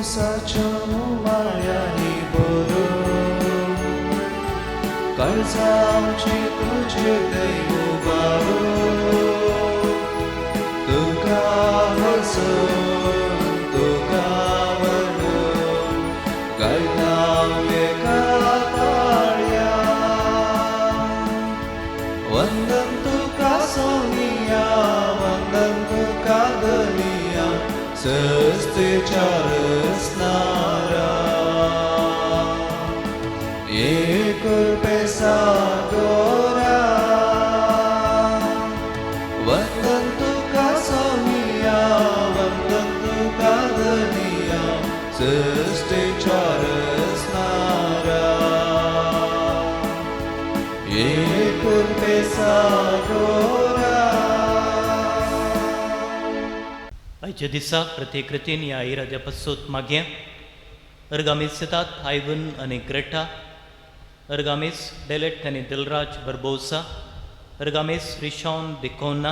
जेजूसाच्या मायानी बरो काळजाची तुझे दैव बारो तुका हसून तुका म्हणून गायता एका ताळ्या वंदन तुका सोनिया वंदन तुका दनिया सस्तेच्या रसनारा एक रुपये गोरा वंदन तुका सोनिया वंदन तुका दनिया सस्तेच्या रसनारा एक रुपये गोरा. आयच्या दिसा प्रत्येक ह्या इराद्या पसूत मागया अर्गामीस येतात आयवन आनी ग्रेटा, अर्गामीस डेलेट आनी दिलराज बर्बोसा, अर्गामीस रिशॉन डिकोना,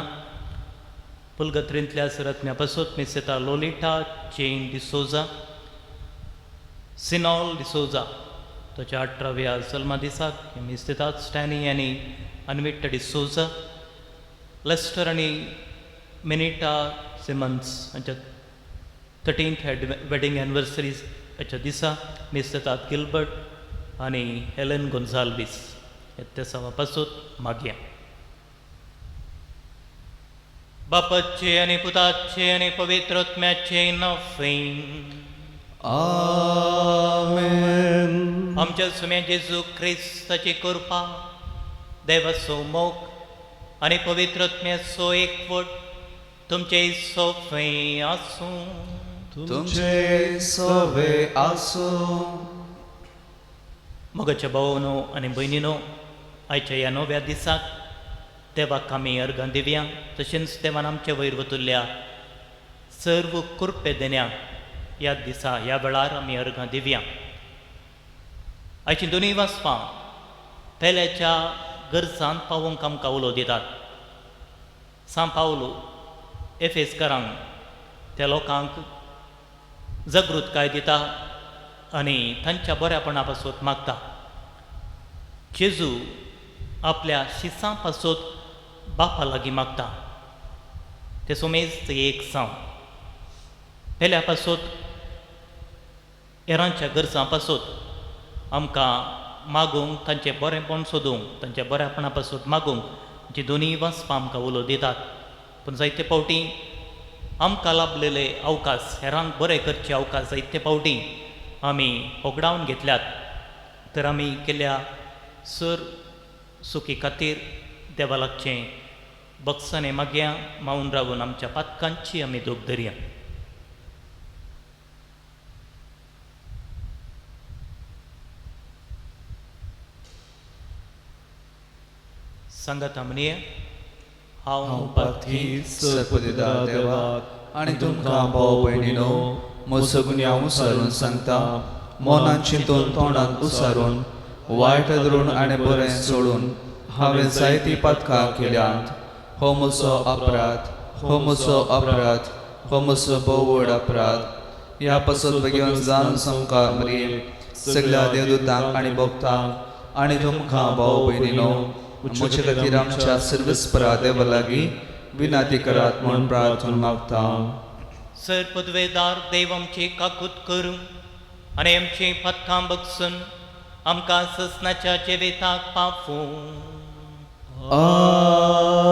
पुलगत्रींतल्या सरत्न्या पसूत मिस येता लोलिटा चेन डिसोजा, सिनॉल डिसोजा ताच्या 18व्या जल्मा दिसाक मिस येतात स्टॅनी आनी अनविट्टा डिसोजा, लेस्टर आनी मिनिटा सिमन्स हांच्या 13th wedding anniversary हाच्या दिसा मिस येतात गिलबर्ट आनी हेलन गोन्साल्वीस ह्या तेसांवा पासून मागया. बापाचे आनी पुताचे आनी पवित्र आत्म्याचे नांव. आमेन. आमच्या सुम्या जेजू क्रिस्ताची कृपा, देवाचो मोग आनी पवित्र आत्म्याचो एकवट तुमचे सोफे आसूं. तुमचे सोबे आसूं. मोगाच्या भावनो आनी भयणीनो, आयच्या ह्या नव्या दिसाक देवाक आमी अर्गां दिवया, तशेंच देवान आमचे वयर वतुल्ल्या सर्व कृपे देण्या ह्या दिसा ह्या वेळार आमी अर्गां दिवया. आयची दोनूय वाचपां पेल्याच्या गरजांत पावोवंक आमकां उलो दितात. सांव पावलो एफेसकारांक त्या लोकांक जागृतकाय दिता आनी तांच्या बऱ्यापणा पासत मागता. जेजू आपल्या शिसां पासत बापा लागीं मागता. ते सुमेज एक सांव पेल्या पासत हेरांच्या गरजां पासत आमकां मागूंक, तांचें बरेंपण सोदूंक, तांच्या बऱ्यापणा पासत मागूंक जी दोनूय वाचपां आमकां उलो दितात. पूण जायते फावटी आमकां लाभलेले अवकाश, हेरांक बरें करचे अवकाश जायते फावटी आमी होगडावन घेतल्यात. तर आमी केल्या सर सुखी खातीर देवा लागचें बक्षाने मागया, मावन रावून आमच्या पातकांची आमी दोग धरया. सांगात म्हणया, हांव पातकी सर्पदिदार देवा आनी तुमकां भाव भयणीनो म्हजो गुन्यांव उसारून सांगता, मनान चिंतून तोंडान उसारून वायट धरून आनी बरें सोडून हांवें जायतीं पातकां केल्यांत. हो म्हजो अपराध, हो म्हजो अपराध, हो म्हजो भोव व्हड अपराध. ह्या पासत बेगीन जावन सामकार मरये सगळ्या देवदूतांक आनी भक्तांक आनी तुमकां भाव भयणीनो म्हजे खातीर आमच्या सर्वेस्परा देवा लागीं विनंती करात म्हूण प्रार्थना मागता. सर पदवेदार देव आमची काकूत करूं आनी आमची पातकां बगसून आमकां ससनाच्या जिविताक पावूं.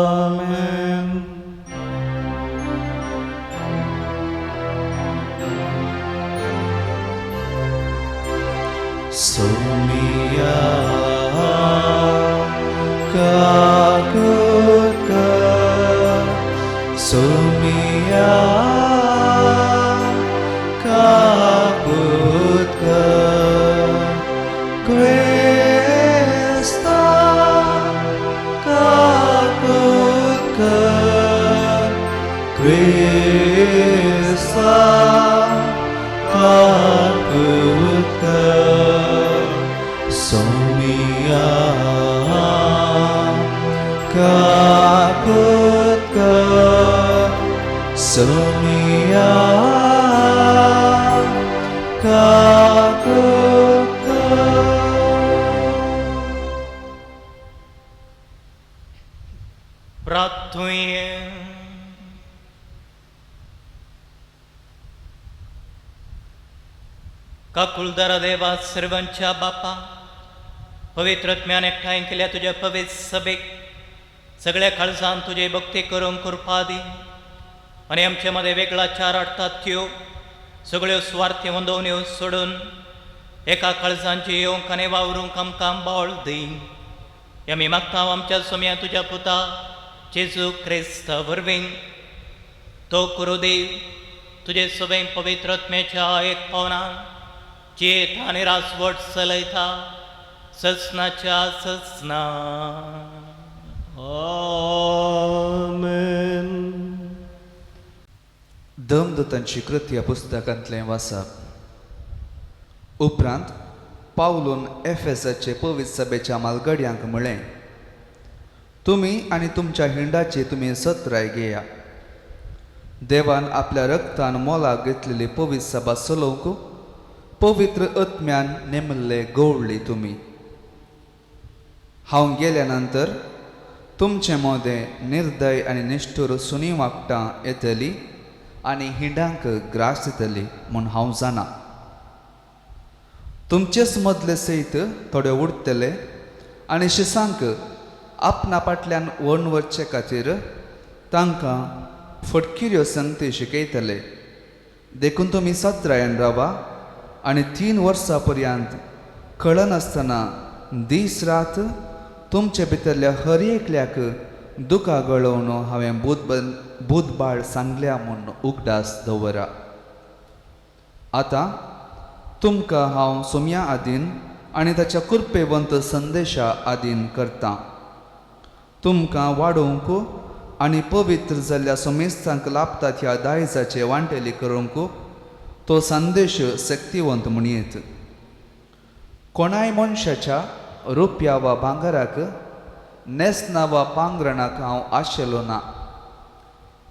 आमेन. सोमिया काकूत कर, सोमिया काकूत कर, क्रिस्ता काकूत कर, क्रिस्ता काकूत कर, सोमिया काकूत कर, सोमिया प्रार्थुया. काकुलदारा देवा सर्वांच्या बापा, पवित्र आत्म्यान एकठांय केल्या तुज्या पवित्र सभेक सगळ्या काळजान तुजे भक्ती करूंक कृपा दी आनी आमचे मदें वेगळा चार हाडटात त्यो सगळ्यो स्वार्थी वंदोवण्यो सोडून एका काळजांची येवंक आनी वावरूंक आमकां बळ दी. आमी मागता आमच्या सोम्या तुज्या पुता जेजू क्रिस्ता वरवीं. तो करू देव तुजे सगळे पवित्र आत्म्याच्या एक पावनान जियेता आनी रासवट चलयता ससनाच्या ससना. आमेन. दमदूतांची कृती ह्या पुस्तकांतलें वाचप. उपरांत पावलून एफेसाचे पवित्र सभेच्या मालगड्यांक म्हळें, तुमी आनी तुमच्या हिंडाची तुमी सत्राय घेया. देवान आपल्या रक्तान मोलाक घेतलेली पवित्र सभा चलोवंक पवित्र आत्म्यान नेमिल्ले गवळ्ळी तुमी. हांव गेल्या नंतर तुमचे मोदें निर्दय आनी निश्ठूर सुनी वागटां येतली आनी हिंडांक ग्रास दितली म्हूण हांव जाणा. तुमचेच मदले सयत थोडे उरतले आनी शिसांक आपणा फाटल्यान व्हरून वचचे खातीर तांकां फटकिऱ्यो संगती शिकयतले. देखून तुमी सत्रायन रावा आनी 3 वर्सां पर्यंत कळनासतना दीस रात तुमचे भितरल्या हर एकल्याक दुकां गळोवन हांवें बुधबाळ सांगल्या म्हूण उगडास दवरा. आतां तुमकां हांव सोम्या आदीन आनी ताच्या कृपेवंत संदेशा आदीन करतां. तुमकां वाडोवंक आनी पवित्र जाल्ल्या सोमेस्तांक लाभतात ह्या दायजाचे वांटेली करूंक तो संदेश शक्तिवंत म्हणयेत. कोणाय मनशाच्या रुपया वा भांगराक न्हेसना वा पांगरणाक हांव आशेलो ना.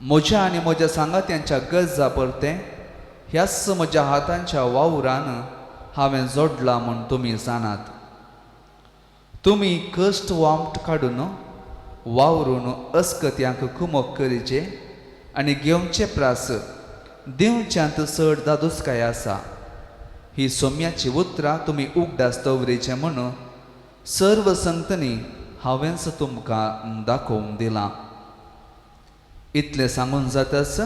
म्हज्या आनी म्हज्या सांगात्यांच्या गरजा परतें ह्याच म्हज्या हातांच्या वावरान हांवें जोडलां म्हूण तुमी जाणात. तुमी कश्ट वामट काडून वावरून अस्कत्यांक कुमक करीचे आनी घेवचे प्रास दिवच्यांत चड दादोसकाय आसा. ही सोम्याची उतरां तुमी उगडास दवरीचे म्हूण सर्व संगतनी हांवेंच तुमकां दाखोवन दिलां. इतलें सांगून जाताच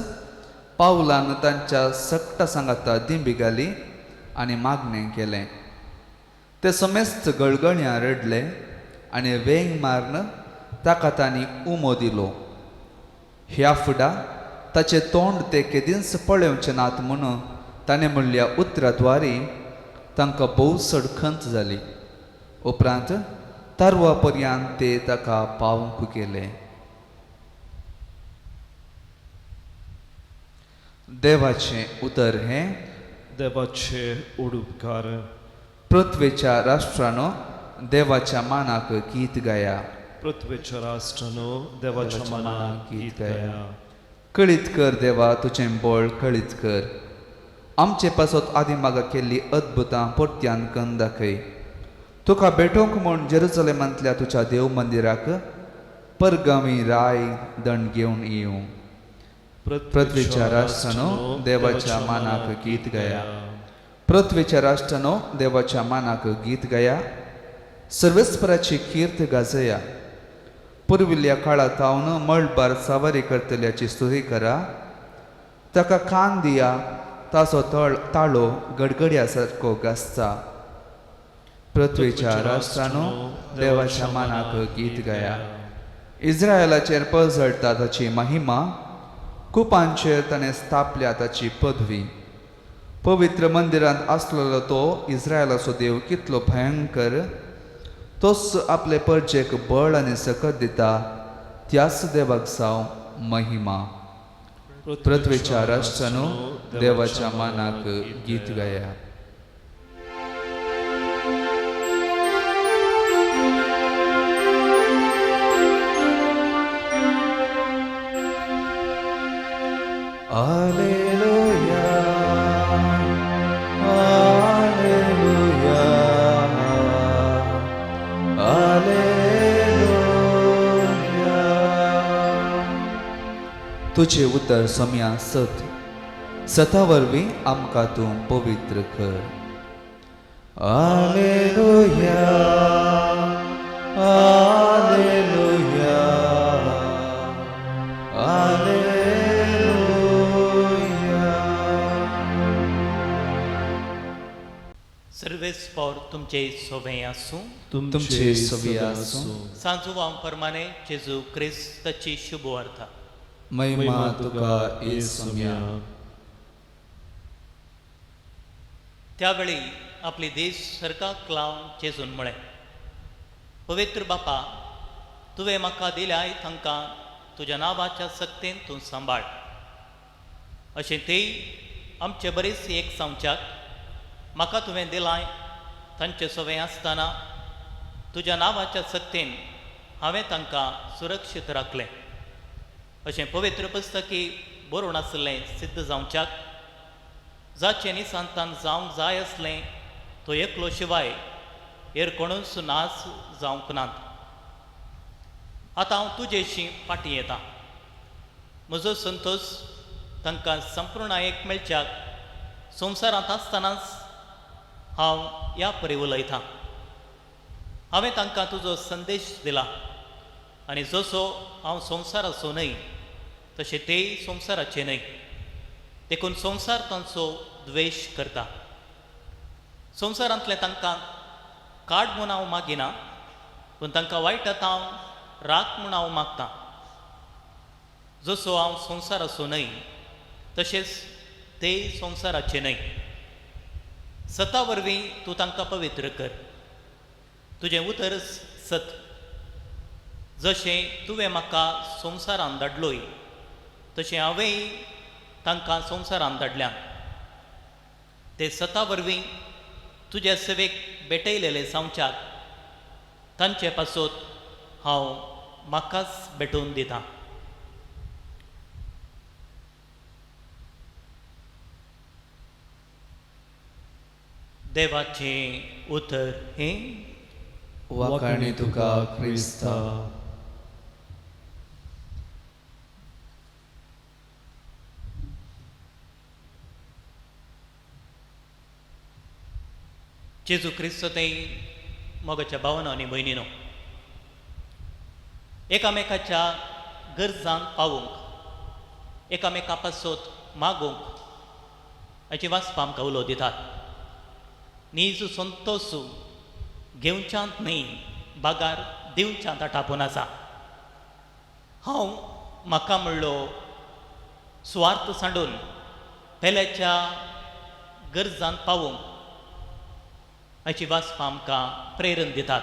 पावलान तांच्या सगटा सांगाता दिंबी घाली आनी मागणें केलें. ते समेस्त गळगळयां रडले आनी वेंग मारून ताका तांणी उमो दिलो. ह्या फुडा ताचें तोंड ते केदींच पळोवचें नात म्हणून ताणें म्हणल्या उतराद्वारी तांकां भोव चड खंत जाली. उपरांत तारवा पर्यंत ते ताका पावंक गेले. देवाचें उतर हें देवाचे उडुपकार. पृथ्वेच्या राष्ट्रानो देवाच्या मानाक गीत गाया. पृथ्वेच्या राष्ट्रानो देवाच्या मानाक गीत गाया. कळीत कर देवा तुजें बळ कळीत कर. आमचे पासत आदी मागा केल्ली अद्भुतां परत्यान कन दाखय. तुका भेटोवंक म्हूण जेरुसलेमांतल्या तुज्या देव मंदिराक परगावी राय दंड घेवन येवं. पृथ्वेच्या राष्ट्रानो देवाच्या मानाक गीत गाया. पृथ्वेच्या राष्ट्रानो देवाच्या मानाक गीत गाया. सर्वेस्पराची कीर्त गाजया. पुर्विल्ल्या काळांत तावन मळबार सावारी करतल्याची स्तुती करा. ताका कान दिया ताचो ताळो गडगड्या सारको गाजता. पृथ्वेच्या राष्ट्रानो देवाच्या मानाक गीत गाया. इस्रायलाचेर पळजळटा ताची महिमा, कुपांचेर ताणें स्थापल्या ताची पदवी. पवित्र मंदिरांत आसलेलो तो इस्रायलाचो देव कितलो भयंकर. तोच आपले परजेक बळ आनी सकत दिता, त्याच देवाक जावं महिमा. पृथ्वेच्या राष्ट्रानो देवाच्या मानाक गीत गाया. Alleluia, Alleluia. तुजें उतर सोम्या सत, सता वरवीं आमकां तूं पवित्र कर। आलेलुया, आलेलुया, आलेलुया। सर्वेस्पोर तुमचे सोवे आसूं। तुमचे सवी आसूं। सांजुवां परमाने जेजू क्रिस्ताची शुभवार्ता। महिमा तुका येसुम्या। त्यावेळी आपली देश सर्गाक लावन जेजून म्हळें, पवित्र बापा, तुवें म्हाका दिल्याय तांकां तुज्या नांवाच्या सक्तेन तूं सांबाळ, अशें तेय आमचे बरेच एक जावच्याक म्हाका तुवें दिलाय तांचे सवें आसतना तुज्या नांवाच्या सक्तेन हांवें तांकां सुरक्षीत राखलें, अशें पवित्र पुस्तकी बरोवन आसलें सिद्ध जावच्याक जाचें निसांतान जावंक जाय आसलें तो एकलो शिवाय हेर कोणूच नाच जावंक नात। आतां हांव तुजेशी फाटीं येता, म्हजो संतोश तांकां संपूर्ण एक मेळच्याक संवसारांत आसतनाच हांव ह्या परी उलयतां। हांवें तांकां तुजो संदेश दिला आनी जसो हांव संवसाराचो न्हय तशें तेय संवसाराचे न्हय, देखून संवसार तांचो द्वेश करता। संवसारांतलें तांकां काड म्हूण हांव मागिना, पूण तांकां वायटांत हांव राख म्हूण हांव मागतां। जसो हांव संवसाराचो न्हय तशेंच तेय संवसाराचे न्हय। सता वरवीं तूं तांकां पवित्र कर, तुजें उतर सत। जशें तुवें म्हाका संवसारान धाडलोय तशें हांवेंय तांकां संवसारान धाडल्या। ते सता वरवीं तुज्या सेवेक भेटयलेले जावच्याक तांचे पासत हांव म्हाकाच भेटोवन दितां। देवाचें उतर हें। वाखाणी तुका क्रिस्ता। जेजू क्रिस्त थंय मोगाच्या भावना आनी भयणीनो, एकामेकाच्या गरजांक पावूंक, एकामेका पासत मागूंक हाची वाचपा आमकां उलो दितात। नीज संतोश घेवच्यांत न्हय बागार दिवच्यांत आटापून आसा। हांव म्हाका म्हणलो सुवार्थ सांडून पेल्याच्या गरजांत पावूंक हाची वाचपां आमकां प्रेरण दितात।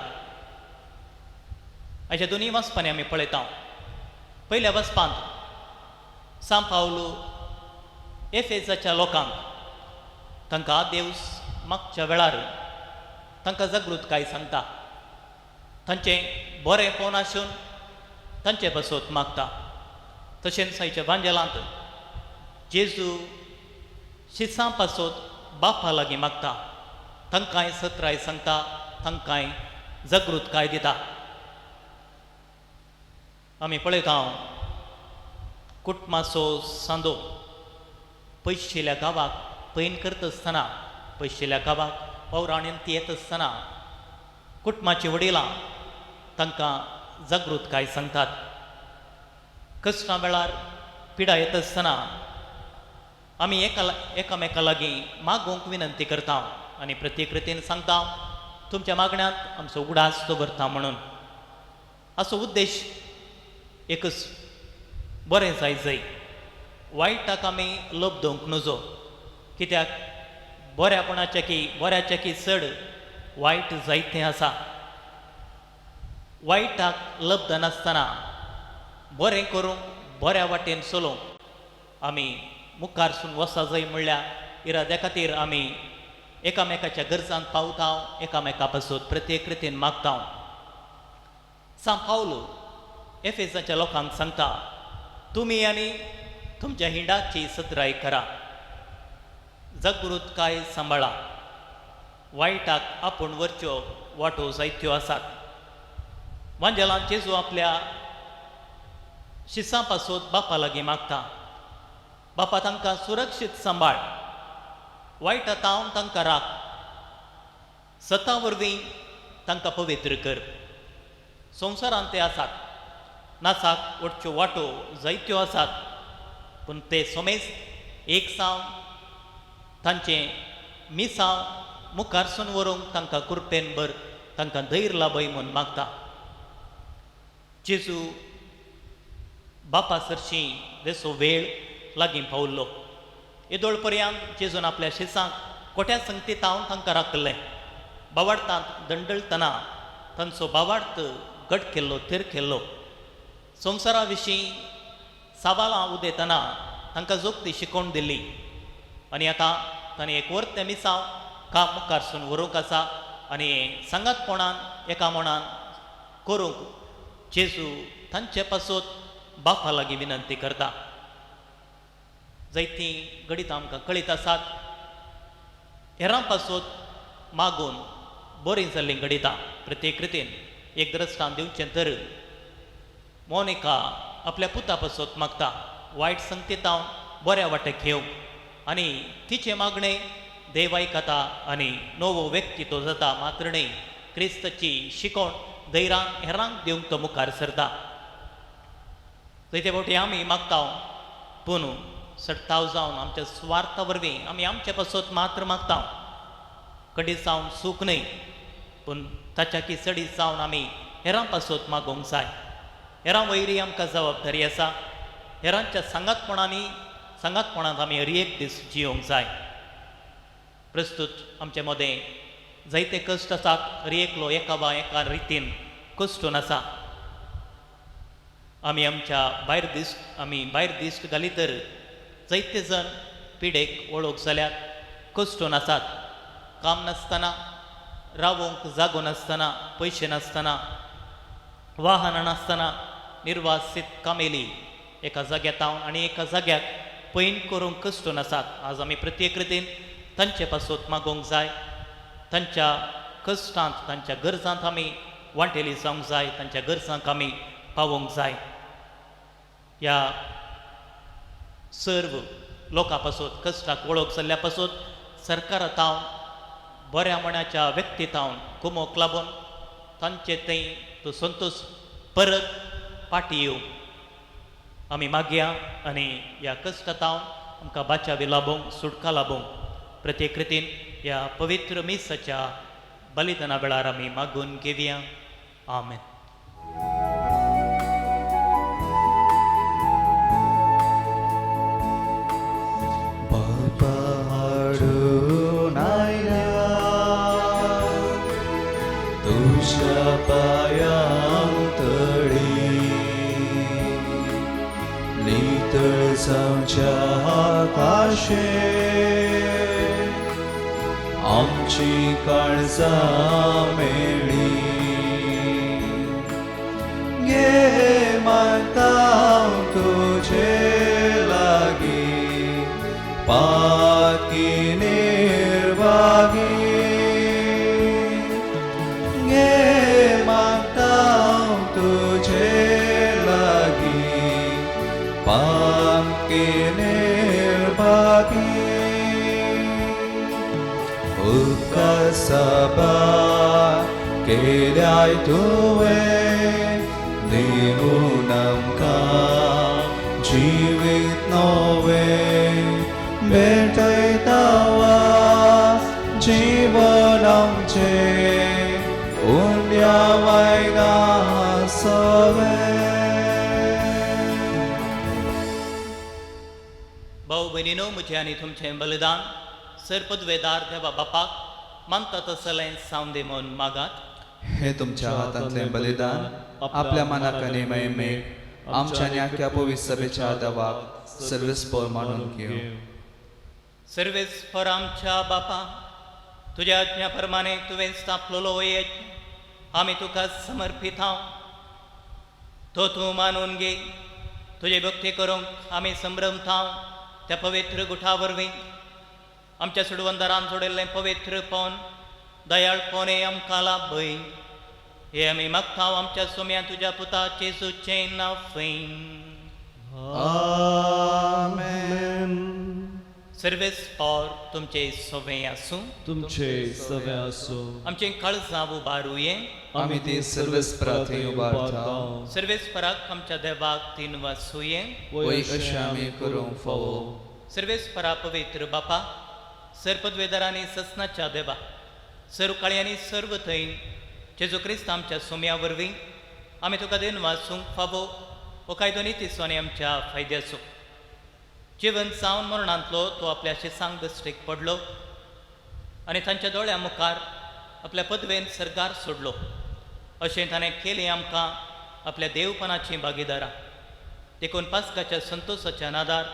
हाच्या दोनूय वाचपांनी आमी पळयता। पयल्या वाचपांत सांत पावलो एफेजाच्या लोकांक तांकां देवस मागच्या वेळार तांकां जागृतकाय सांगता, तांचें बरेंपण आसून तांचे बसत मागता। तशेंच आयच्या वांजेलांत जेजू शिसां पासत बापा लागीं मागता, तांकांय सत्राय सांगता, तांकांय जागृतकाय दिता। आमी पळयता कुटुंबाचो सांदो पयशिल्ल्या गांवाक पैन करता आसतना, पयशिल्ल्या गांवाक वावराणेन ती येता आसतना कुटुंबाची वडिलां तांकां जागृतकाय सांगतात। कश्टां वेळार पिडा येता आसतना आमी एकामेका लागीं मागूंक विनंती करता आनी प्रतिकृतीन सांगता तुमच्या मागण्यांत आमचो उगडास दवरता म्हणून। असो उद्देश एकच बरें जाय जाय, वायटाक आमी लब्दोवंक नजो, कित्याक बऱ्यापणाच्या की बऱ्याच्या की चड वायट जायतें आसा। वायटाक लब्ध नासतना बरें करूंक बऱ्या वाटेन चलोवंक आमी मुखारसून वसा जाय म्हणल्यार इराद्या खातीर आमी एकामेकाच्या गरजांत पावता, एकामेका पासून प्रत्येक रितीन मागता। सांत पावलो एफेजाच्या लोकांक सांगता, तुमी आनी तुमच्या हिंडाची सत्राय करा, जागृतकाय सांबाळा, वायटाक आपूण वरच्यो वाटो जायत्यो आसात। वांजेलान जेजू आपल्या शिसां पासत बापा लागीं मागता। बापा तांकां सुरक्षीत सांबाळ, वायटा तावन तांकां राख, सता वरवीं तांकां पवित्र कर। संवसारांत ते आसात, नासाक वटच्यो वाटो जायत्यो आसात, पूण ते सोमेस्त एक सावन तांचें मिसांव मुखारसून व्हरूंक तांकां कुरपेन भर, तांकां धैर्य लाभय म्हूण मागता। जेजू बापा सरशीं वेसो वेळ लागीं पावल्लो। येदोळ पर्यंत जेजून आपल्या शिसांक कोट्या संगतीतावन तांकां राखलें। बावाडतांत दंडळतना तांचो बावार्थ घट केल्लो, थीर केल्लो। संवसारा विशीं सवालां उदयतना तांकां जोगती शिकोवन दिल्ली आनी आतां तांणी एक वर्तें मिसांव काम मुखारसून व्हरूंक आसा आनी सांगातपणान एका मनान करूंक जेजू तांचे पासत बापा लागीं विनंती करता। जायतीं घडीत आमकां कळीत आसात, हेरां पासत मागून बरीं जाल्लीं घडितां। प्रत्येक रितीन एक द्रश्टान दिवचें तर मोनिका आपल्या पुता पासत मागता, वायट संगतीतावन बऱ्या वाटेक घेवंक, आनी तिचें मागणें देव आयकता आनी नवो व्यक्ती तो जाता। मात्र न्हय, क्रिस्ताची शिकोवण धैर्यान हेरांक दिवंक तो मुखार सरता। जायते फावटी आमी मागता, पूण सट्टाव जावन आमच्या स्वार्था वरवीं आमी आमचे पासत मात्र मागता, कडी जावन सूख न्हय, पूण ताच्या चडीत जावन आमी हेरां पासत मागोवंक जाय। हेरां वयरी आमकां जबाबदारी आसा, हेरांच्या सांगातपणांनी सांगातपणांत आमी हर एक दीस जियोंक जाय। प्रस्तुत आमचे मदें जायते कश्ट आसात, हर एकलो एका वा एका रितीन कश्टून आसा। आमी आमच्या भायर दिश्ट आमी भायर दिश्ट घाली तर जायते जण पिडेक वळख जाल्यात, कश्टून आसात। काम नासतना, रावोंक जागो नासतना, पयशे नासतना, वाहनां नासतना निर्वासीत कामेली एका जाग्यार हांव आनी एका जाग्याक पयण करूंक कश्टून आसात। आज आमी प्रत्येक रितीन तांचे पासत मागोवंक जाय, तांच्या कश्टांत तांच्या गरजांत आमी वांटेली जावंक जाय, तांच्या गरजांक आमी पावोवंक जाय। ह्या सर्व लोकां पासत, कश्टाक वळख जाल्ल्या पासत सरकारा तावन बऱ्या मनाच्या व्यक्ती तावन कुमोक लागून तांचे थंय तो संतोश परत फाटी येवं आमी मागया आनी ह्या कश्टा तावन आमकां बाचावी लाबोवंक, सुटका लाबोवंक प्रत्येक रितीन ह्या पवित्र मिसाच्या बलिदाना वेळार आमी मागून घेवया। आमेन। बापा हाडून आयल्या तुज्या पांयां तळी, नितळ जावच्या आकाशे आमची काळजां मेळ्ळी। घे मागता हांव तुजे लागीं पाकी निर्भागी, घे मागता हांव तुजे लागीं पाकी निर्भागी। उपकार साबार केल्याय तुवें दिवन आमकां जिवीत नवें, भेटयता वास जीवन आमचें उंड्या वायना सवें। भाऊ भयणीनो, म्हजें आनी तुमचें बलिदान सर पदवेदार देवा बापाक मानता तसलें सावन दी म्हूण मागात। हे तुमच्या हातांतलें बलिदान आपल्या मनाक आनी महिमेक आमच्या न्याक्या पवित्र सभेच्या देवाक सर्वेस्पर मानून घेवं। सर्वेस्पर आमच्या बापा, तुज्या आज्ञा प्रमाणे तुवें स्थापलेलो हो यज्ञ आमी तुका समर्पीत हांव, तो तूं मानून घे। तुजे भक्ती करूंक आमी संभ्रमता त्या पवित्र गुठा वरवीं आमच्या सुडवंदरान जोडिल्लें पवित्र पोन दयाळ पोने आमकां लाभय। हे आमी मागता आमच्या सोम्या तुज्या पुता जेजूचें नांव। आमेन. सर्वेस पावर तुमचे सवे आसूं. तुमचे सवे आसूं. आमचें काळजां उबारुये. आमी ती सर्वेस प्रार्थना उबारता. सर्वेस पराक आमच्या देवाक तीन वासुये. वय अशें आमी करूंक फावो. सर्वेस परा पवित्र बापा, सर पदवेदारांनी ससनाच्या देवा, सर्व काळयांनी सर्व थंय जेजू क्रिस्त आमच्या सोम्या वरवीं आमी तुका दिन वाचूंक फावो हो कायदो नितीचो आनी आमच्या फायद्याचो. जिवन जावन मरणांतलो तो आपल्या शिसांक दश्टीक पडलो आनी तांच्या दोळ्या मुखार आपल्या पदवेन सरकार सोडलो. अशें ताणें केलें आमकां आपल्या देवपणाचीं भागीदारां. देखून पास्काच्या संतोसाच्या नादार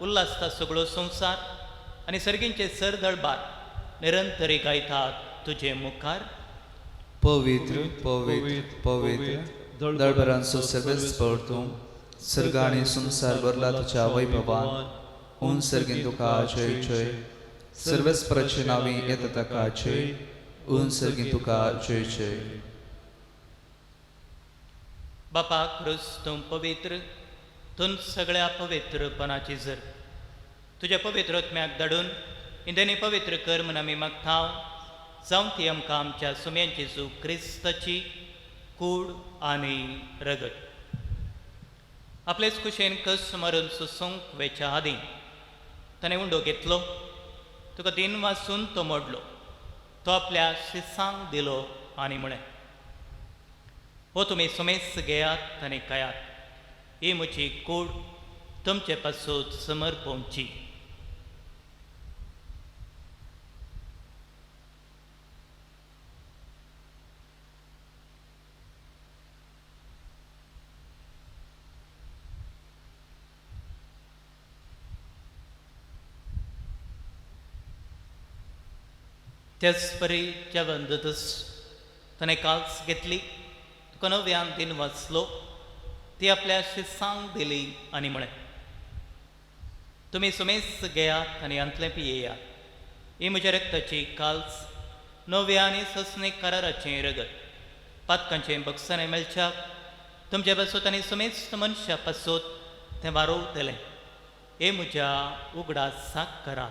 उल्हासता सगळो संवसार आनी सर्गींचे सरदळबार निरंतरी गायतात तुजे मुखार. पवित्र पवित्र पवित्र दळबरांचो सर्वेस तूं, सर्ग आनी संवसार भरला तुज्या वैभवान. उन सर्गीन तुका जय जय. सर्वेस्पराचे नांवी येता ताका जय. उन सर्गीन तुका जय जय. बापा क्रूस तूं पवित्र, तूं सगळ्या पवित्रपणाची जर तुज्या पवित्र आत्म्याक धाडून इंद्रियांनी पवित्र कर म्हूण आमी मागता. जावं ती आमकां आमच्या सुम्यांची चूक क्रिस्ताची कूड आनी रगत. आपलेच कुशेन कस मारून सोसूंक वेच्या आदीं ताणें उंडो घेतलो, तुका दिन वासून तो मोडलो, तो आपल्या शिसांक दिलो आनी म्हळें, हो तुमी सुमेस घेयात आनी खायात, ही म्हजी कूड तुमचे पासून समर्पोवची. त्याच परी जेवण जातच ताणें काल्स घेतली, तुका नव्यान दिन वाचलो, ती आपल्या शिसांक दिली आनी म्हळें, तुमी सुमेस घेयात आनी हांतलें पियेयात, ही म्हज्या रक्ताची काल्स, नव्या आनी ससनीक कराराचें रगत, पातकांचें बक्षाणें मेळच्याक तुमचे पासत आनी सुमेस्त मनशा पासत तें वारोवतलें. हे म्हज्या उगडासाक करात.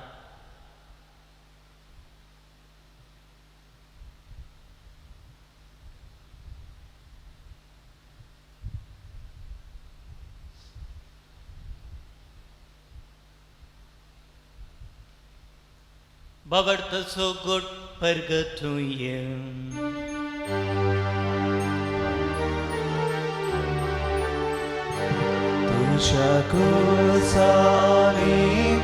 बाबडतो गोड परगतुये. तुझ्या कुसानी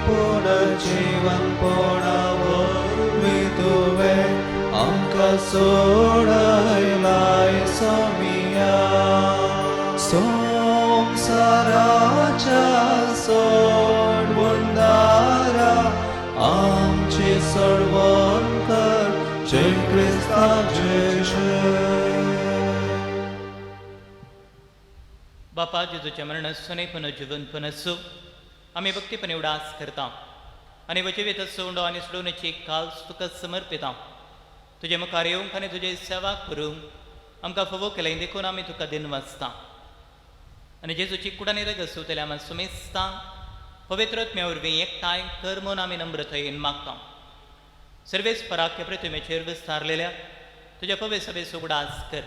पुनर्जीवनपणा वरवीं तुवें आमकां सोडयलाय सोमिया. संवसाराच्या सोडवणदारा आमची सोडवण कर, जय क्रिस्ता जय जय. बापा जेजूच्या मरणासून पुनर्जीवनपण आसूं आमी भक्तीपणे उडास करता आनी वचेवीत उंडो आनी सोडोवण्याची काल्स तुका समर्पिता. तुजे मुखार येवंक आनी तुजे सेवा करूंक आमकां फावो केलें देखून आमी तुका दिन वाचता आनी जेजूची कुडानी रगत सुतल्या आमी सुमेस्ता पवित्र आत्म्या वरवीं एकठांय कर म्हूण आमी नम्रतायेन मागता. सर्वेस पराक्य प्रतिमेचेर विस्तारलेल्या तुज्या पवे सभेचो उगडास कर.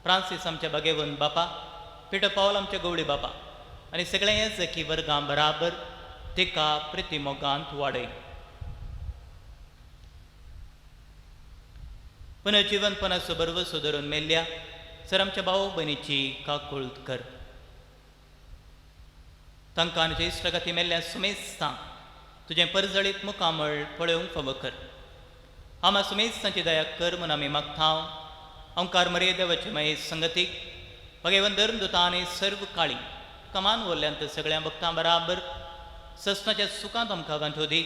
फ्रांसीस आमच्या बागेवन बापा, पिटर पावल आमच्या गवळी बापा आनी सगळ्या जकी वर्गां बराबर तिका प्रतिमोगांत वाडय. पुनर्जीवनपणाचो भरवसो धरून मेल्ल्या सर आमच्या भाव भयणीची काकुळट कर. तांकां आनी इश्टागती मेल्ल्या सुमेस्तां तुजें परजळीत मुखामळ पळोवंक फावो कर. आमा सुमेस्तांची दया कर म्हूण आमी मागता. ओंकार मरे देवाचे माये संगतीक भगेवन धर्मदुता आनी सर्व काळी कमान वरल्यान सगळ्या भक्तां बराबर ससनाच्या सुखांत आमकां गांठो दी.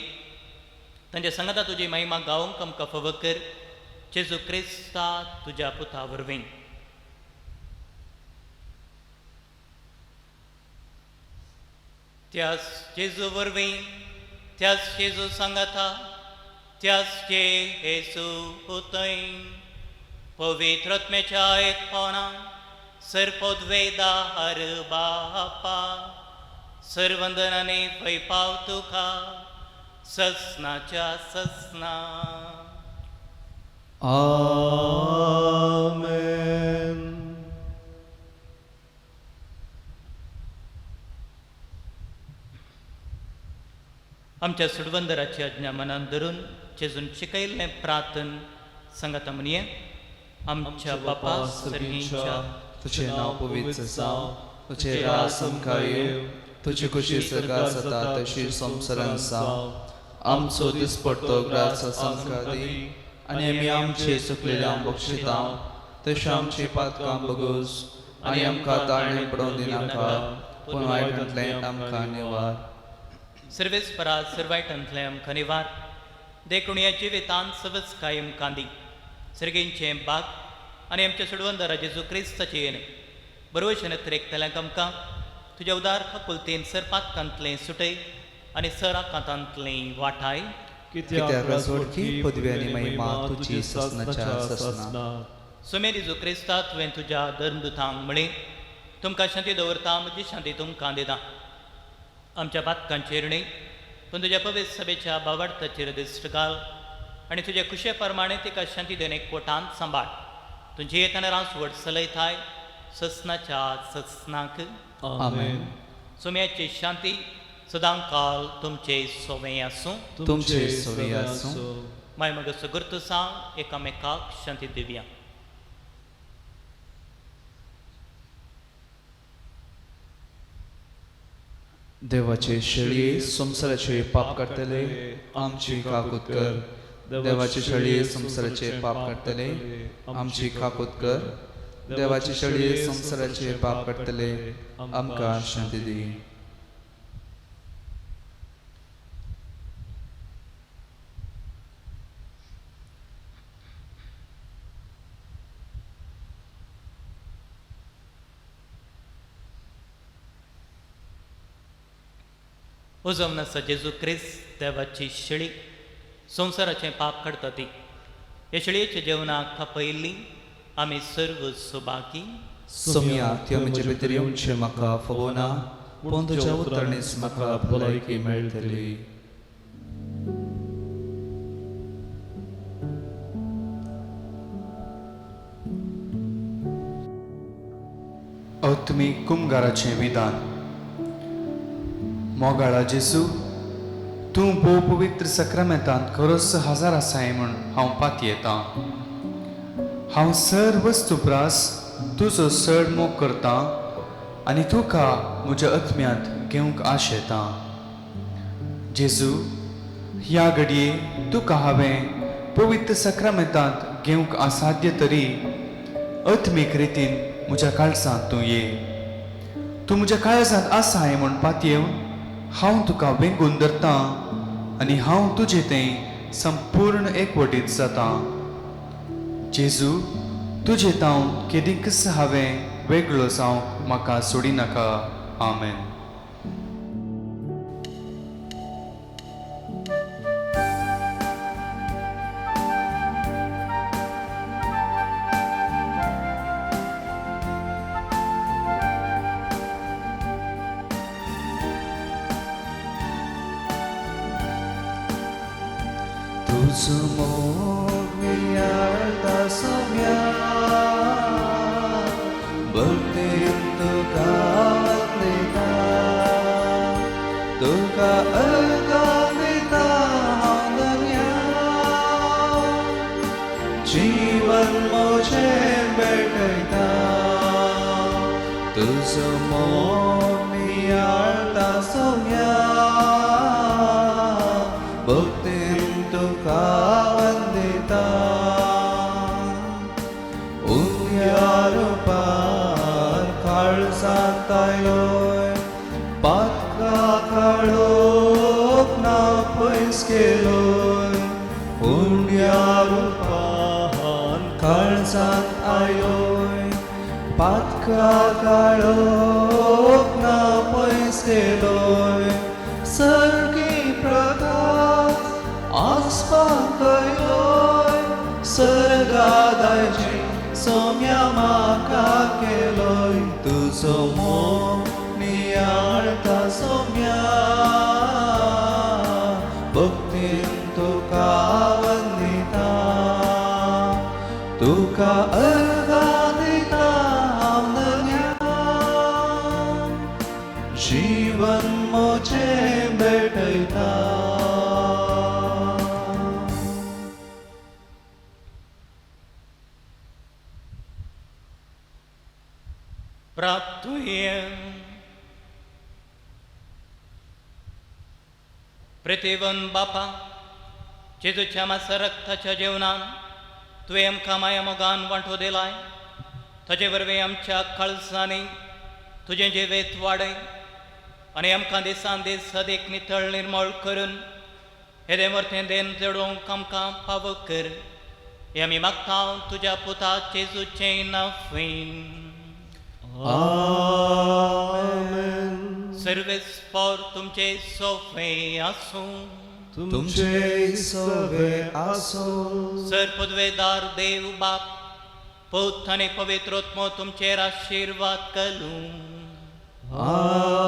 तांच्या संगता तुजी महिमा गावंक आमकां फावो कर. जेजू क्रिस्ता तुज्या पुता वरवीं. त्याच जेजू वरवीं, त्याच जेजू सांगाता, त्याच जे येसू पुतय पवित्र आत्म्याच्या एकपणान सरपदवेदार बापा सर्वंदनाने वैपाव तुका ससनाच्या ससना. आमेन. आमच्या सुडवंदराची आज्ञा मनान धरून जेजून शिकयल्लें प्रार्थन सांगाता म्हणये. आमच्या बापा सर्गींच्या, तुझे नांव पवित्र जावं, तुझे राज आमकां येवं, तुजी खुशी स्वर्गार जाता तशी संवसारांत जावं. आमचो दिसपडतो ग्रास आमकां दी आनी आमी आमचे चुकलेल्यांक बक्षिता तशें आमची पातकां बगूस आनी आमकां ताळणे पडोवन दिनाका, पूण वायटांतलें आमकां निवार. सर्वेस्परा सर्वायटांतलें आमकां निवार. देखून ह्या जिवितांत सवस्काय आमकां दी. सर्गेंचें बाग आनी आमच्या सुडवंदरा जेजू क्रिस्ताचें येणें बरोवशें नत्रेकतल्यांक आमकां तुज्या उदार काकुलतेन सर पातकांतलें सुटय आनी सर आकांतांतलें वाटाय. कित्याक राजवटकी पदवी आनी महिमा तुजी ससनाच्या ससना. सुमेर जेजू क्रिस्ता, तुवें तुज्या धर्मदुतांक म्हळें, तुमकां शांती दवरता, म्हजी शांती तुमकां दिता. आमच्या पातकांचेर न्हय पूण तुज्या पवित्र सभेच्या बावार्थाचेर दिश्ट घाल आनी तुज्या खुशे प्रमाणे तिका शांती दिवन एक कोटांत सांबाळ. तुजी येतना रासवट चलयताय ससनाच्या ससनाक. आमेन. सुम्याची शांती सदां काल तुमचे सोवे आसूं. तुमचे सोवे आसूं. माय मग सगुर्त सांग एकामेकाक शांती दिवया. देवाचे शेळये संवसाराचे पाप काडटले आमची काकूत कर. देवाचे शेळये संवसाराचे पाप काडटले आमची काकूत कर. देवाचे शेळये संवसाराचे पाप काडटले आमकां शांती दी. उजवनासा जेजू क्रिस्त देवाची शेळी संवसाराचें पाप काडटा ती. ह्या शेळयेच्या जेवणाक खपयल्ली आमी सर्व सुबाकी. सोम्या, त्यो म्हजे भितर येवचें म्हाका फवना, पूण तुज्या उतरणीच म्हाका भलायकी मेळटली. आत्मीक कुमगाराचें विधान. मोगाळा जेजू, तूं भोव पवित्र सक्रामेंतांत खरोच हजार आसाय म्हूण हांव पातयेतां. हांव सर वस्तू प्रास तुजो चड मोग करतां आनी तुका म्हज्या आत्म्यांत घेवंक आशेतां. जेजू, ह्या घडये तुका हांवें पवित्र सक्रामेंतांत घेवंक असाध्य तरी आत्मीक रितीन म्हज्या काळजांत तूं ये. तूं म्हज्या काळजांत आसाय म्हूण पातयेवन हांव तुका वेंगून धरतां आनी हांव तुजे तें संपूर्ण एकवटीत जातां. जेजू, तुजे तावन केदींकच हांवें वेगळो जावंक म्हाका सोडिनाका. आमेन. तुजो मोग वियाळता सोम्या, भक्तीन तुका वंदिता, तुका अर्घां दिता हांव धन्या, जीवन म्हजें भेटयता. तुजो मोग वियाळता सोम्या, भक्तीन तुका वंदिता, उंद्या रुपार काळजांत आयलोय, पातका काळोख ना पयस केलोय. उंद्या रुपान काळजांत आयलोय, पातका काळोख ना पयस केलोय. सर्गी प्रकाश आसपाक आयलोय, सर्गादायची सोम्या म्हाका केलोय. तुजो मोग निया नियाळता सोम्या भक्तीन तुका वंदिता तुका अर्घां दिता हांव धन्या जीवन म्हजें भेटयता. प्राप्तुय प्रितीवन बापा जेजूच्या मासा रक्ताच्या जेवणान तुवें आमकां माया मोगान वांटो दिलाय ताजे वरवीं आमच्या काळजांनी तुजें जिवेत वाडय आनी आमकां दिसान दीस सदीक नितळ निर्मळ करून हेदें वरतें देन चडोवंक आमकां पावो कर हें आमी मागता तुज्या पुता जेजूचें नांव. आमेन. सर्वेस्पोर तुमचे सोफे आसूं. तुमचे सवे आसो. सर पदवेदार देव बाप पूत आनी पवित्र आत्मो तुमचेर आशिर्वाद करूं.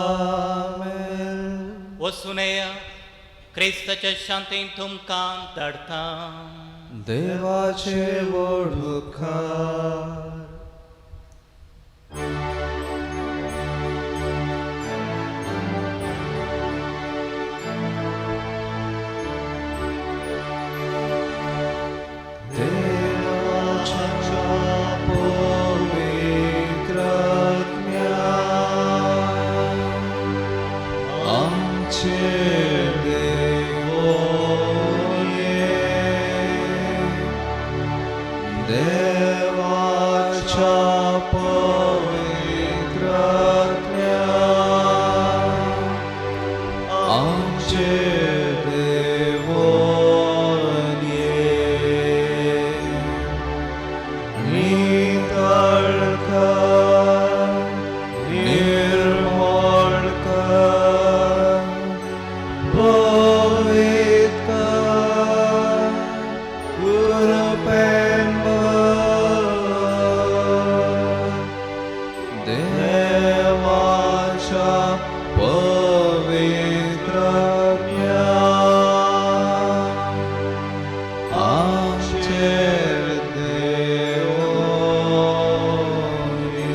आमेन. वचून क्रिस्ताच्या शांतीन तुमकां धाडटा. देवाचे व्हड उपकार. देवाच्या पवित्र आत्म्या आमचेर देवोन ये. देवाच्या पवित्र आत्म्या आमचेर देवोन ये. नितळ कर, निर्मळ कर, पवित्र कर, कृपेन भर. देवाच्या पवित्र आत्म्या आमचेर देवोन ये.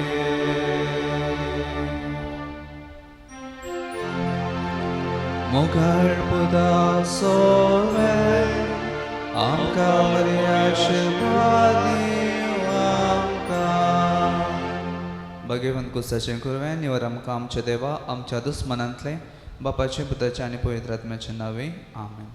मुखार पुता सोवे आमकां बरे आशिर्वाद दिवं आमकां. भगवंत कुसाचें कुरवें निवर आमकां आमच्या देवा आमच्या दुस्मनांतलें बापाचें पुताचें आनी पवित्र आत्म्याचें नांवे आमेन.